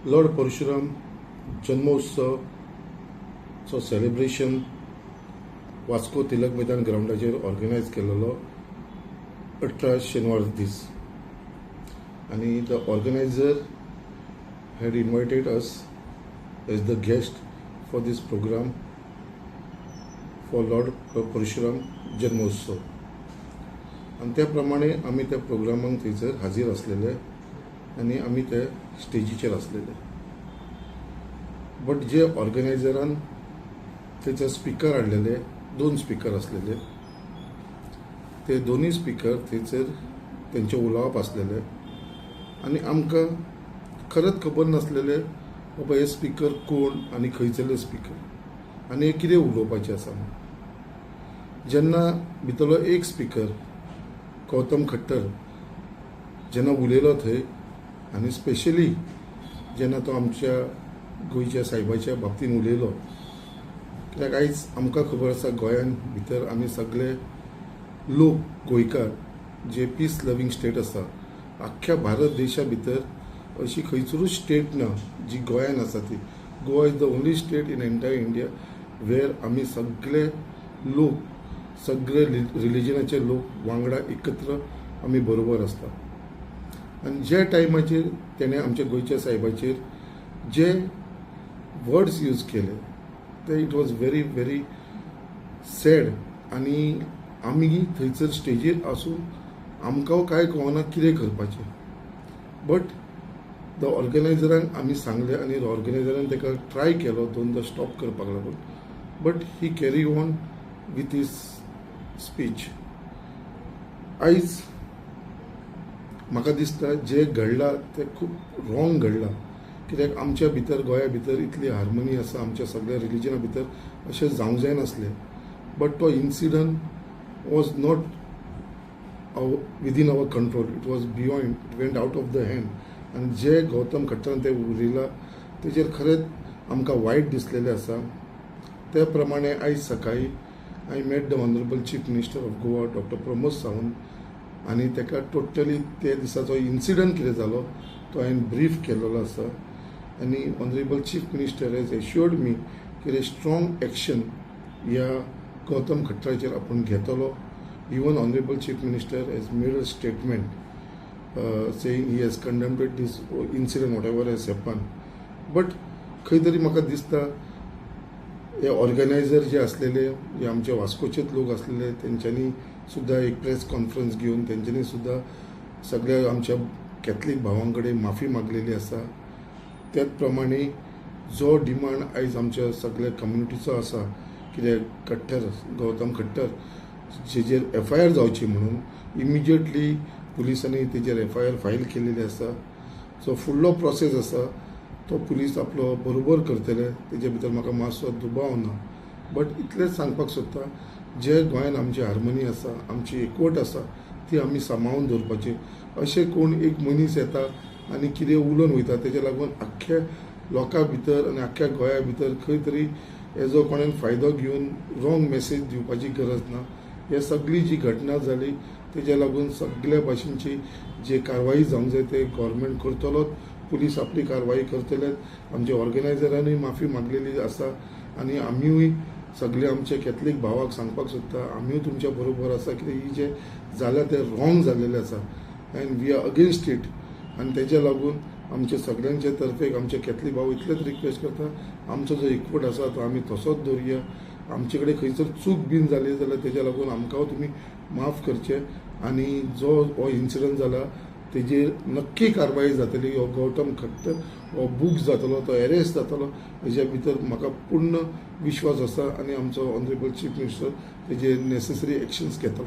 Lord Parshuram जन्मोत्सवचो celebration Vasco तिलक मैदान ग्रावंडाचेर organise केलेलो 18 शेनवार दीस आनी the organizer had invited us as the guest for this program for Lord Parshuram जन्मोत्सव. आनी त्या प्रमाणे आमी त्या प्रोग्रामाक थंयसर हाजीर आसलेले आनी आमी ते स्टेजीचेर आसलेले. बट जे ऑर्गनायझरान थंयसर स्पिकर हाडलेले, दोन स्पिकर आसलेले, ते दोनूय स्पिकर थंयसर तेंचें उलोवप आसलेलें आनी आमकां खरेंच खबर नासलेलें बाबा हे स्पिकर कोण आनी खंयसरले स्पिकर आनी हे कितें उलोवपाचें आसा म्हूण. जेन्ना भितरलो एक स्पिकर गौतम खट्टर जेन्ना उलयलो थंय आनी स्पेशली जेन्ना तो आमच्या गोंयच्या सायबाच्या बाबतीन उलयलो, कित्याक आयज आमकां खबर आसा गोंयान भितर आमी सगळे लोक गोंयकार जे पीस लवींग स्टेट आसा, आख्ख्या भारत देशा भितर अशी खंयसरूच स्टेट ना जी गोंयान आसा ती. Goa is the only state in entire India where आमी सगळे लोक, सगळे रिलिजनाचे लोक वांगडा एकत्र आमी बरोबर आसता. आनी ज्या टायमाचेर तेणें आमच्या गोंयच्या सायबाचेर जे वर्ड्स यूज केले ते it was very very sad. आनी आमी थंयसर स्टेजीर आसून आमकां कांय कळना कितें करपाचें. बट the ऑर्गनायझरान आमी सांगलें आनी ऑर्गनायझरान ताका ट्राय केलो दोनदां स्टॉप करपाक लागून, but he carry on with his speech. आयज म्हाका दिसता जें घडलां तें खूब रॉंग घडलां, कित्याक आमच्या भितर गोंया भितर इतली हार्मनी आसा, आमच्या सगळ्या रिलिजना भितर अशें जावंक जायनासलें. बट तो incident was not within our control, it was beyond, it went out of the hand. आनी जे गौतम खट्टरान ते उलयलां तेजेर खरेंच आमकां वायट दिसलेलें आसा. त्या प्रमाणे आयज सकाळीं I met the honourable Chief Minister of Goa, Doctor Pramod Sawant, आनी ताका टोटली ते दिसाचो इन्सिडंट कितें जालो तो हांवें ब्रीफ केलेलो आसा. आनी honourable Chief Minister has assured me कितें स्ट्रॉंग एक्शन ह्या गौतम खट्टराचेर आपूण घेतलो. Even honourable Chief Minister has made a statement saying he has condemned this incident, whatever has happen. But खंय तरी म्हाका दिसता हे ऑर्गनायझर जे आसलेले, जे आमचे वास्कोचेच लोक आसलेले, तेंच्यांनी सुद्दां एक प्रेस कॉन्फरन्स घेवन तेंच्यांनी सुद्दां सगळ्या आमच्या कॅथलीक भावां कडेन माफी मागलेली आसा. त्याच प्रमाणे जो डिमांड आयज आमच्या सगळ्या कम्युनिटीचो आसा कित्याक खट्टर, गौतम खट्टर जेजेर एफआयआर जावची म्हणून इमिजिएटली पुलिसांनी तेजेर एफआयआर फायल केलेली आसा. सो फुडलो प्रोसेस आसा तो पुलीस आपलो बरोबर करतले, तेजे भितर म्हाका मातसो दुबाव ना. बट इतलेंच सांगपाक सोदता, जे गोंयान आमची हार्मनी आसा, आमची एकवट आसा, ती आमी सांबाळून दवरपाची. अशें कोण एक मनीस येता आनी कितें उलोवन वयता तेज्या लागून आख्ख्या लोकां भितर आनी आख्ख्या गोंया भितर खंय तरी हेजो कोणेन फायदो घेवन रॉंग मॅसेज दिवपाची गरज ना. हे सगळी जी घटना जाली तेज्या लागून सगल्या भाशेनची जे कारवाई जावंक जाय ते गव्हर्मेंट करतलोच, पुलीस आपली कारवाई करतले. आमच्या ऑर्गनायझरानूय माफी मागलेली आसा आनी आमीय सगळे आमचे कॅथलीक भावाक सांगपाक सोदता, आमीय तुमच्या बरोबर आसा. कित्याक ही जें जालां तें रॉंग जाल्लेलें आसा and we are against it. आनी तेज्या लागून आमच्या सगळ्यांचे तर्फेक आमचे कॅथलीक भाव इतलेच रिक्वेस्ट करता, आमचो जो एकवट आसा तो आमी तसोच दवरुया. आमचे कडेन खंयसर चूक बीन जाली जाल्यार तेज्या लागून आमकां तुमी माफ करचें. आनी जो हो इन्सिडंट जाला तेजेर नक्की कारवाई जातली. हो गौतम खट्टर हो बूक जातलो, तो एरेस्ट जातलो, हेज्या भितर म्हाका पूर्ण विश्वास आसा आनी आमचो ऑनरेबल चीफ मिनिस्टर तेजेर नेसेसरी एक्शन्स घेतलो.